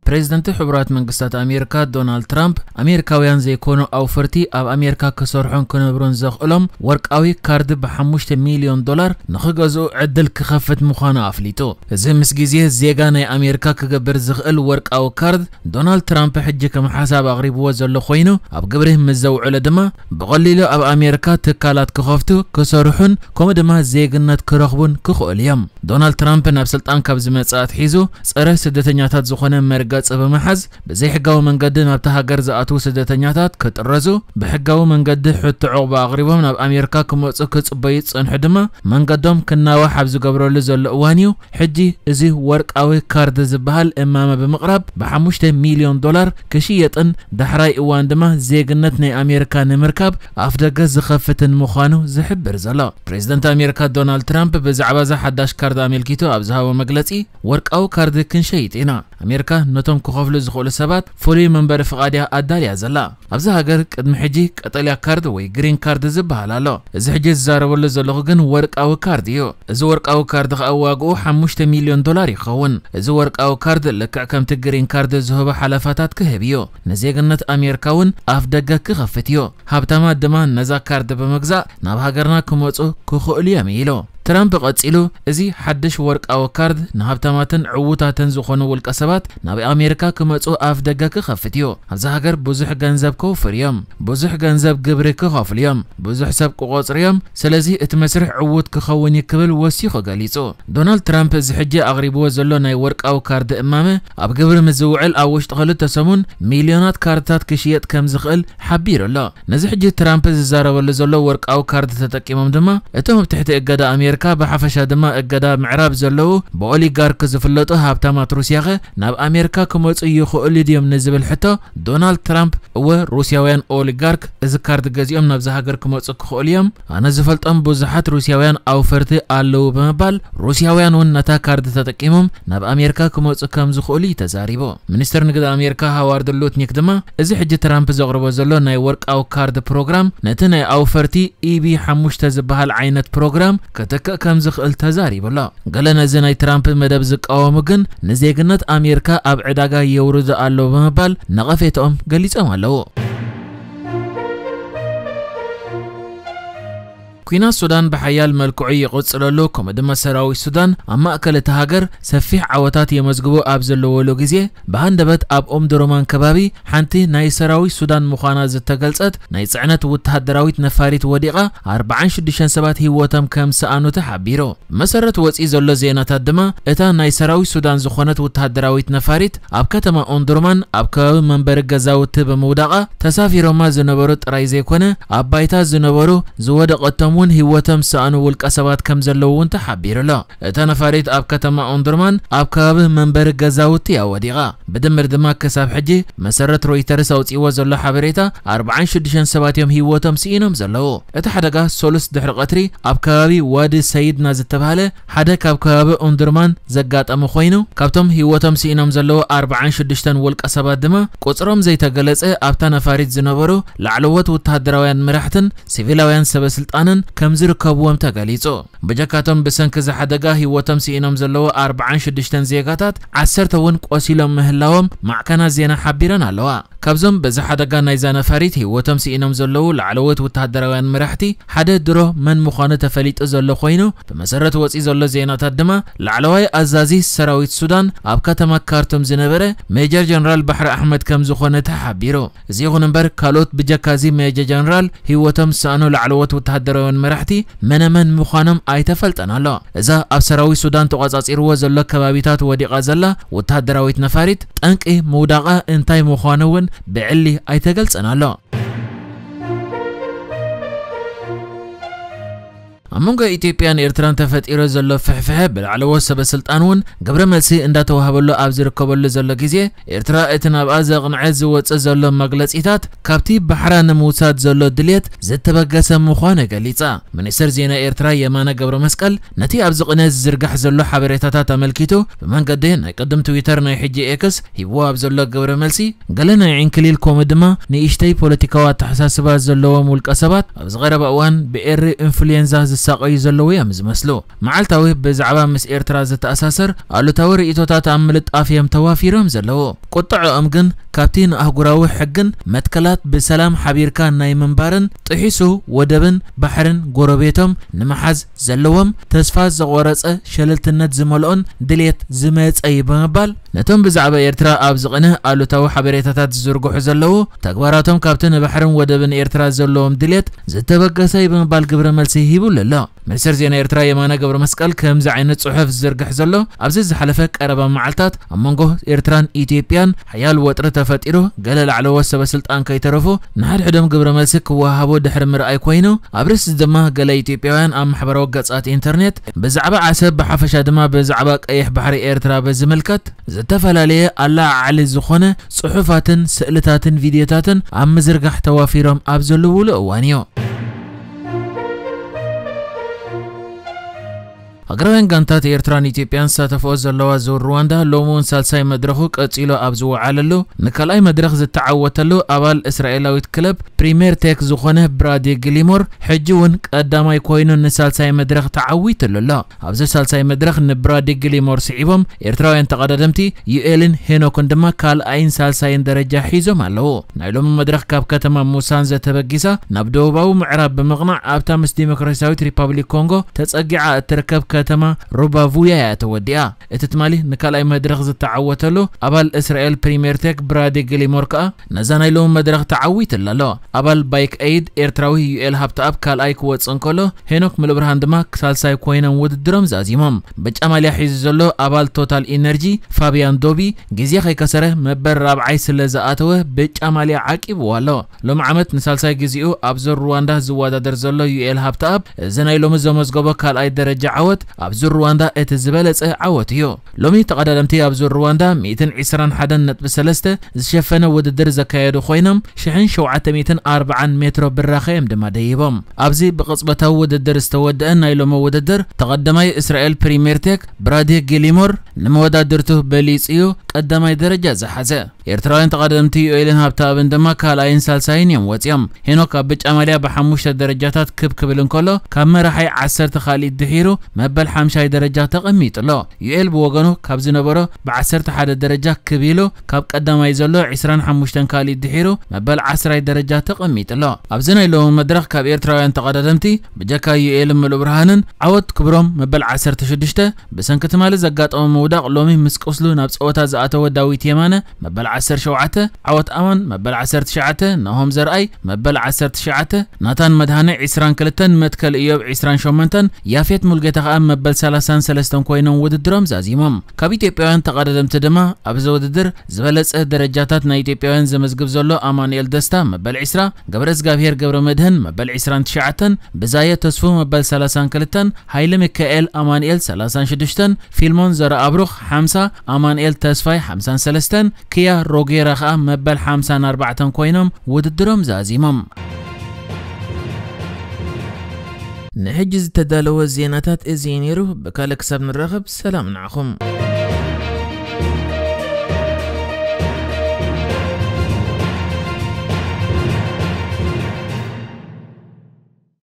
ፕሬዝደንት ሕቡራት መንግስታት ኣሜሪካ ዶናልድ ትራምፕ፣ ኣሜሪካውያን ዘይኮኑ ኣውፈርቲ ኣብ ኣሜሪካ ክሰርሑን ክነብሩን ዘኽእሎም ወርቃዊ ካርድ ብሓሙሽተ ሚልዮን ዶላር ንኽገዝኡ ዕድል ክኸፍት ምዃኑ ኣፍሊጡ። እዚ ምስ ግዜ ዜጋ ናይ ኣሜሪካ ክገብር ዝኽእል ወርቃዊ ካርድ ዶናልድ ትራምፕ ሕጂ ከም ሓሳብ ኣቕሪብዎ ዘሎ ኮይኑ፣ ኣብ ግብሪ ምስ ዘውዕሎ ድማ ብቐሊሉ ኣብ ኣሜሪካ ትካላት ክኸፍቱ፣ ክሰርሑን ከምኡ ድማ ዜግነት ክረኽቡን ክኽእሉ እዮም። ዶናልድ ትራምፕ ናብ ስልጣን ካብ ዝመጽእ ኣትሒዙ ጸረ ስደተኛታት ዝኾነ መርገጺ ብምሓዝ፣ ብዘይሕጋዊ መንገዲ ናብታ ሃገር ዝኣትዉ ስደተኛታት ክጥረዙ፣ ብሕጋዊ መንገዲ ሕቶ ዕቑባ ኣቕሪቦም ናብ ኣሜሪካ ክመጹ ክጽበዩ ዝጸንሑ ድማ መንገዶም ክናዋሕ ኣብ ዝገብረሉ ዘሎ እዋን እዩ። ሕጂ እዚ ወርቃዊ ካርድ ዝበሃል እማመ ብምቕራብ ብሓሙሽተ ሚልዮን ዶላር ክሽየጥን ዳሕራይ እዋን ድማ ዜግነት ናይ ኣሜሪካ ንምርካብ ኣፍደገ ዝኸፍትን ምዃኑ ዝሕብር ዘሎ። ፕሬዝደንት ኣሜሪካ ዶናልድ ትራምፕ ብዛዕባ እዛ ሓዳሽ ካርድ ኣመልኪቱ ኣብ ዝሃቦ መግለጺ፣ "ወርቃዊ ካርድ ክንሸይጥ ኢና። ኣሜሪካ ነቶም ክኸፍሉ ዝኽእሉ ሰባት ፍሉይ መንበሪ ፍቓድ እያ ኣዳልያ ዘላ። ኣብዚ ሃገር ቅድሚ ሕጂ ቀጠልያ ካርድ ወይ ግሪን ካርድ ዝበሃል ኣሎ። እዚ ሕጂ ዝዛረበሉ ዘለኹ ግን ወርቃዊ ካርድ እዩ። እዚ ወርቃዊ ካርድ ከኣ ዋግኡ ሓሙሽተ ሚልዮን ዶላር ይኸውን። እዚ ወርቃዊ ካርድ ልክዕ ከምቲ ግሪን ካርድ ዝህቦ ሓለፋታት ክህብ እዩ። ንዜግነት ኣሜሪካ እውን ኣፍ ደገ ክኸፍት እዩ። ሃብታማት ድማ ነዛ ካርድ ብምግዛእ ናብ ሃገርና ክመጹ ክኽእሉ እዮም" ኢሉ። ትራምፕ ቀጺሉ፣ "እዚ ሓድሽ ወርቃዊ ካርድ ንሃብታማትን ዕዉታትን ዝኾኑ ውልቀ ሰባት ናብ ኣሜሪካ ክመጹ ኣፍ ደገ ክኸፍት እዩ። ኣብዚ ሃገር ብዙሕ ገንዘብ ከውፍር እዮም፣ ብዙሕ ገንዘብ ግብሪ ክኸፍሉ እዮም፣ ብዙሕ ሰብ ክቆጽሩ እዮም። ስለዚ እቲ መስርሕ ዕዉት ክኸውን እዩ" ክብል ወሲኹ ገሊጹ። ዶናልድ ትራምፕ እዚ ሕጂ ኣቕሪብዎ ዘሎ ናይ ወርቃዊ ካርድ እማመ ኣብ ግብሪ ምስ ዝውዕል ኣብ ውሽጢ ክልተ ሰሙን ሚልዮናት ካርድታት ክሽየጥ ከም ዝኽእል ሓቢሩ ኣሎ። ነዚ ሕጂ ትራምፕ ዝዛረበሉ ዘሎ ወርቃዊ ካርድ ተጠቂሞም ድማ እቶም ኣብ ትሕቲ እገዳ ኣሜሪካ ብሓፈሻ ድማ እገዳ ምዕራብ ዘለዉ ብኦሊጋርክ ዝፍለጡ ሃብታማት ሩስያኸ ናብ ኣሜሪካ ክመጹ ይኽእሉ ድዮም ንዝብል ሕቶ ዶናልድ ትራምፕ፣ "እወ፣ ሩስያውያን ኦሊጋርክ እዚ ካርድ ገዚኦም ናብዚ ሃገር ክመጹ ክኽእሉ እዮም። ኣነ ዝፈልጦም ብዙሓት ሩስያውያን ኣውፈርቲ ኣለዉ" ብምባል ሩስያውያን እውን ነታ ካርድ ተጠቂሞም ናብ ኣሜሪካ ክመጹ ከም ዝኽእሉ እዩ ተዛሪቡ። ሚኒስትር ንግዲ ኣሜሪካ ሃዋርድ ሉትኒክ ድማ እዚ ሕጂ ትራምፕ ዘቕርቦ ዘሎ ናይ ወርቃዊ ካርድ ፕሮግራም ነቲ ናይ ኣውፈርቲ ኢቢ ሓሙሽተ ዝበሃል ዓይነት ፕሮግራም ክትክእ ከም ዝኽእል ተዛሪቡ ኣሎ። ገለ ነዚ ናይ ትራምፕ መደብ ዝቃወሙ ግን ንዜግነት ኣሜሪካ ኣብ ዕዳጋ የውርዱ ኣለዉ ብምባል ነቐፌትኦም ገሊጾም ኣለዉ። ኲናት ሱዳን ብሓያል መልክዑ ይቕጽለሉ፣ ከምኡ ድማ ሰራዊት ሱዳን ኣብ ማእከል እታ ሃገር ሰፊሕ ዓወታት የመዝግቡ ኣብ ዘለወሉ ግዜ፣ ብሃንደበት ኣብ ኦምዱርማን ከባቢ ሓንቲ ናይ ሰራዊት ሱዳን ምዃና ዝተገልጸት ናይ ጽዕነት ወተሃደራዊት ነፋሪት ወዲቓ ኣርባዓን ሽዱሽተን ሰባት ህይወቶም ከም ሰኣኑ ተሓቢሩ። ብመሰረት ወጺኡ ዘሎ ዜናታት ድማ፣ እታ ናይ ሰራዊት ሱዳን ዝኾነት ወተሃደራዊት ነፋሪት ኣብ ከተማ ኦምዱርማን ኣብ ከባቢ መንበሪ ገዛውቲ ብምውዳቓ፣ ተሳፊሮማ ዝነበሩ ጥራይ ዘይኮነ፣ ኣብ ባይታ ዝነበሩ ዝወደቐቶም እውን ህይወቶም ዝሰኣኑ ውልቀ ሰባት ከም ዘለዉ እውን ተሓቢሩ ኣሎ። እታ ነፋሪት ኣብ ከተማ ኦምዱርማን ኣብ ከባቢ መንበሪ ገዛውቲ እያ ወዲቓ። ብድምር ድማ ክሳብ ሕጂ መሰረት ሮይተርስ ኣውጺእዎ ዘሎ ሓበሬታ ኣርባዓን ሽዱሽተን ሰባት እዮም ህይወቶም ስኢኖም ዘለዉ። እቲ ሓደጋ ሰሉስ ድሕሪ ቀትሪ ኣብ ከባቢ ዋዲ ሰይድና ዝተባህለ ሓደ ካብ ከባቢ ኦምዱርማን ዘጋጠመ ኮይኑ፣ ካብቶም ህይወቶም ስኢኖም ዘለዉ ኣርባዓን ሽዱሽተን ውልቀ ሰባት ድማ ቁጽሮም ዘይተገለጸ ኣብታ ነፋሪት ዝነበሩ ላዕለዎት ወተሃደራውያን መራሕትን ሲቪላውያን ሰበ ስልጣንን ከም ዝርከብዎም ተገሊጹ። ብጀካቶም ብሰንኪ እዚ ሓደጋ ህይወቶም ስኢኖም ዘለዉ ኣርባዓን ሽዱሽተን ዜጋታት ዓሰርተ እውን ቆሲሎም ምህላዎም ማዕከናት ዜና ሓቢረን ኣለዋ። ካብዞም በዚ ሓደጋ ናይዛ ነፋሪት ህይወቶም ስኢኖም ዘለዉ ላዕለዎት ወተሃደራውያን መራሕቲ ሓደ ድሮ መን ምዃኑ ተፈሊጡ ዘሎ ኮይኑ፣ ብመሰረት ወጺኡ ዘሎ ዜናታት ድማ ላዕለዋይ ኣዛዚ ሰራዊት ሱዳን ኣብ ከተማ ካርቱም ዝነበረ ሜጀር ጀነራል ባሕሪ ኣሕመድ ከም ዝኾነ ተሓቢሩ። እዚ ይኹን እምበር፣ ካልኦት ብጀካ እዚ ሜጀር ጀነራል ህይወቶም ዝሰኣኑ ላዕለዎት ወተሃደራውያን መራሕቲ መነመን ምዃኖም ኣይተፈልጠን ኣሎ። እዛ ኣብ ሰራዊት ሱዳን ተቖጻጺርዎ ዘሎ ከባቢታት ወዲቓ ዘላ ወተሃደራዊት ነፋሪት ጠንቂ ምውዳቓ እንታይ ምዃኑ እውን ብዕሊ ኣይተገልጸን ኣሎ። ኣብ መንጎ ኢትዮጵያን ኤርትራን ተፈጢሩ ዘሎ ፍሕፍሐ ብላዕለዎት ሰበ ስልጣን እውን ግብረ መልሲ እንዳተዋህበሉ ኣብ ዝርከበሉ ዘሎ ግዜ፣ ኤርትራ እቲ ናብኣ ዘቕንዐ ዝወጽእ ዘሎ መግለጺታት ካብቲ ባሕራ ንምውሳድ ዘሎ ድልየት ዝተበገሰ ምዃኑ ገሊጻ። ሚኒስትር ዜና ኤርትራ የማነ ገብረ መስቀል ነቲ ኣብዚ ቅነ ዝዝርጋሕ ዘሎ ሓበሬታታት ኣመልኪቱ ብመንገዲ ናይ ቅድም ትዊተር ናይ ሕጂ ኤክስ ሂብዎ ኣብ ዘሎ ግብረ መልሲ፣ ገለ ናይ ዕንክሊል ከምኡ ድማ ንእሽተይ ፖለቲካዊ ኣተሓሳስባ ዘለዎም ውልቀ ሰባት ኣብዚ ቀረባ እዋን ብኤሪ ኢንፍሉዌንዛ ዝሳቐዩ ዘለዉ እዮም ዝመስሉ። መዓልታዊ ብዛዕባ ምስ ኤርትራ ዝተኣሳሰር ኣሉታዊ ርእይቶታት ኣብ ምልጣፍ እዮም ተዋፊሮም ዘለዉ። ቁጥዐኦም ግን ካብቲ ንኣህጉራዊ ሕግን መትከላት ብሰላም ሓቢርካ ናይ ምንባርን ጥሒሱ ወደብን ባሕርን ጎረቤቶም ንምሓዝ ዘለዎም ተስፋ ዘቖረጸ ሸለልትነት ዝመልኦን ድሌት ዝመጸ እዩ ብምባል ነቶም ብዛዕባ ኤርትራ ኣብ ዝቕንህ ኣሉታዊ ሓበሬታታት ዝዝርግሑ ዘለዉ ተግባራቶም ካብቲ ንባሕርን ወደብን ኤርትራ ዘለዎም ድሌት ዝተበገሰ እዩ ብምባል ግብረ መልሲ ሂቡሉ ኣሎ። ሚኒስትር ዜና ኤርትራ የማነ ገብረ መስቀል ከምዚ ዓይነት ጽሑፍ ዝዝርግሕ ዘሎ ኣብዚ ዝሓለፈ ቀረባ መዓልታት ኣብ መንጎ ኤርትራን ኢትዮጵያን ሓያል ወጥሪ ተፈጢሩ፣ ገለ ላዕለዎት ሰበ ስልጣን ከይተረፉ ንሓድሕዶም ግብረ መልሲ ክወሃሃቡ ድሕሪ ምርኣይ ኮይኑ፣ ኣብ ርእሲ ድማ ገለ ኢትዮጵያውያን ኣብ ማሕበራዊ ገጻት ኢንተርኔት ብዛዕባ ዓሰብ ብሓፈሻ ድማ ብዛዕባ ቀይሕ ባሕሪ ኤርትራ ብዝምልከት ዝተፈላለየ ኣለዓዓሊ ዝኾነ ጽሑፋትን ስእልታትን ቪድዮታትን ኣብ ምዝርጋሕ ተዋፊሮም ኣብ ዘለውሉ እዋን እዩ። ሃገራውያን ጋንታት ኤርትራን ኢትዮጵያን ዝሳተፍኦ ዘለዋ ዙር ሩዋንዳ ሎሚ እውን ሳልሳይ መድረኹ ቀጺሉ ኣብ ዝወዓለሉ፣ ንካልኣይ መድረኽ ዝተዓወተሉ ኣባል እስራኤላዊት ክለብ ፕሪምየር ቴክ ዝኾነ ብራዲ ግሊሞር ሕጂ እውን ቀዳማይ ኮይኑ ንሳልሳይ መድረኽ ተዓዊትሉ ኣሎ። ኣብዚ ሳልሳይ መድረኽ ንብራዲ ግሊሞር ስዒቦም ኤርትራውያን ተቐዳደምቲ ዩኤልን ሄኖክን ድማ ካልኣይን ሳልሳይን ደረጃ ሒዞም ኣለዉ። ናይ ሎሚ መድረኽ ካብ ከተማ ሙሳንዘ ተበጊሳ ናብ ደቡባዊ ምዕራብ ብምቕናዕ ኣብታ ምስ ዲሞክራሲያዊት ሪፓብሊክ ኮንጎ ተጸጊዓ እትርከብ ከተማ ሩባቡያ እያ ተወዲኣ። እቲ ትማሊ ንካልኣይ መድረኽ ዝተዓወተሉ ኣባል እስራኤል ፕሪምየር ቴክ ብራዲ ግሊሞር ከኣ ነዛ ናይ ሎሚ መድረኽ ተዓዊትላ ኣሎ። ኣባል ባይክ ኤይድ ኤርትራዊ ዩኤል ሃብተኣብ ካልኣይ ክወጽእ እንከሎ፣ ሄኖክ ምሉእብርሃን ድማ ሳልሳይ ኮይኖም ውድድሮም ዛዚሞም። ብጫ ማልያ ሒዙ ዘሎ ኣባል ቶታል ኢነርጂ ፋብያን ዶቢ ግዜ ከይከሰረ መበል ራብዓይ ስለ ዝኣተወ ብጫ ማልያ ዓቂብዎ ኣሎ። ሎሚ ዓመት ንሳልሳይ ግዜኡ ኣብ ዙር ሩዋንዳ ዝወዳደር ዘሎ ዩኤል ሃብተኣብ እዚ ናይ ሎሚ ዘመዝገቦ ካልኣይ ደረጃ ዓወት ኣብ ዙር ሩዋንዳ እቲ ዝበለጸ ዓወት እዩ። ሎሚ ተቐዳደምቲ ኣብ ዙር ሩዋንዳ ሚእትን ዕስራን ሓደን ነጥቢ ሰለስተ ዝሸፈነ ውድድር ዘካየዱ ኮይኖም ሽሕን ሸውዓተ ሚእትን ኣርብዓን ሜትሮ ብራኸ እዮም ድማ ደይቦም። ኣብዚ ብቕጽበታዊ ውድድር ዝተወደአ ናይ ሎሚ ውድድር ተቐዳማይ እስራኤል ፕሪምየር ቴክ ብራዲ ጊሊሞር ንመወዳድርቱ በሊጹ እዩ ቀዳማይ ደረጃ ዝሓዘ። ኤርትራውያን ተቐዳደምቲ ዩኤልን ሃብተኣብን ድማ ካልኣይን ሳልሳይን እዮም ወጺኦም። ሄኖክ ኣብ ብጫ ማልያ ብሓሙሽተ ደረጃታት ክብ ክብል እንከሎ፣ ካብ መራሓይ ዓሰርተ ካልኢት ድሒሩ መበል ሓምሻይ ደረጃ ተቐሚጡ ኣሎ። ዩኤል ብወገኑ ካብ ዝነበሮ ብዓሰርተ ሓደ ደረጃ ክብ ኢሉ ካብ ቀዳማይ ዘሎ ዕስራን ሓሙሽተን ካልኢት ድሒሩ መበል ዓስራይ ደረጃ ተቐሚጡ ኣሎ። ኣብዚ ናይ ሎሚ መድረኽ ካብ ኤርትራውያን ተቐዳደምቲ ብጀካ ዩኤልን ምሉእ ብርሃንን ዓወት ክብሮም መበል ዓሰርተ ሽዱሽተ ብሰንኪ ትማሊ ዘጋጠሞ ምውዳቕ ሎሚ ምስ ቁስሉ ናብ ጸወታ ዝኣተወ ዳዊት የማነ መበል ዓሰርተ ሸውዓተ፣ ዓወት ኣማን መበል ዓሰርተ ትሽዓተ፣ ናሆም ዘርኣይ መበል ዓሰርተ ትሽዓተ፣ ናታን መድሃነ ዕስራን ክልተን መትከል እዮብ ዕስራን ሸሞንተን፣ ያፌት ሙልጌታ ከኣ መበል ሰላሳን ሰለስተን ኮይኖም ውድድሮም ዛዚሞም። ካብ ኢትዮጵያውያን ተቐዳደምቲ ድማ ኣብዚ ውድድር ዝበለጸ ደረጃታት ናይ ኢትዮጵያውያን ዘመዝግብ ዘሎ ኣማኑኤል ደስታ መበል ዕስራ፣ ገብረ እግዚኣብሔር ገብረ መድህን መበል ዕስራን ትሽዓተን፣ ብዛየ ተስፉ መበል ሰላሳን ክልተን፣ ሃይለ ሚካኤል ኣማኑኤል ሰላሳን ሽዱሽተን፣ ፊልሞን ዘረኣብሩኽ ሓምሳ፣ ኣማኑኤል ተስፋይ ሓምሳን ሰለስተን፣ ክያ ሮጌራ ከኣ መበል ሓምሳን ኣርባዕተን ኮይኖም ውድድሮም ዛዚሞም። ንሕጂ ዝተዳለወ ዜናታት እዚ እዩ ነይሩ። ብካልእ ክሳብ ንራኸብ ሰላም ንዓኹም።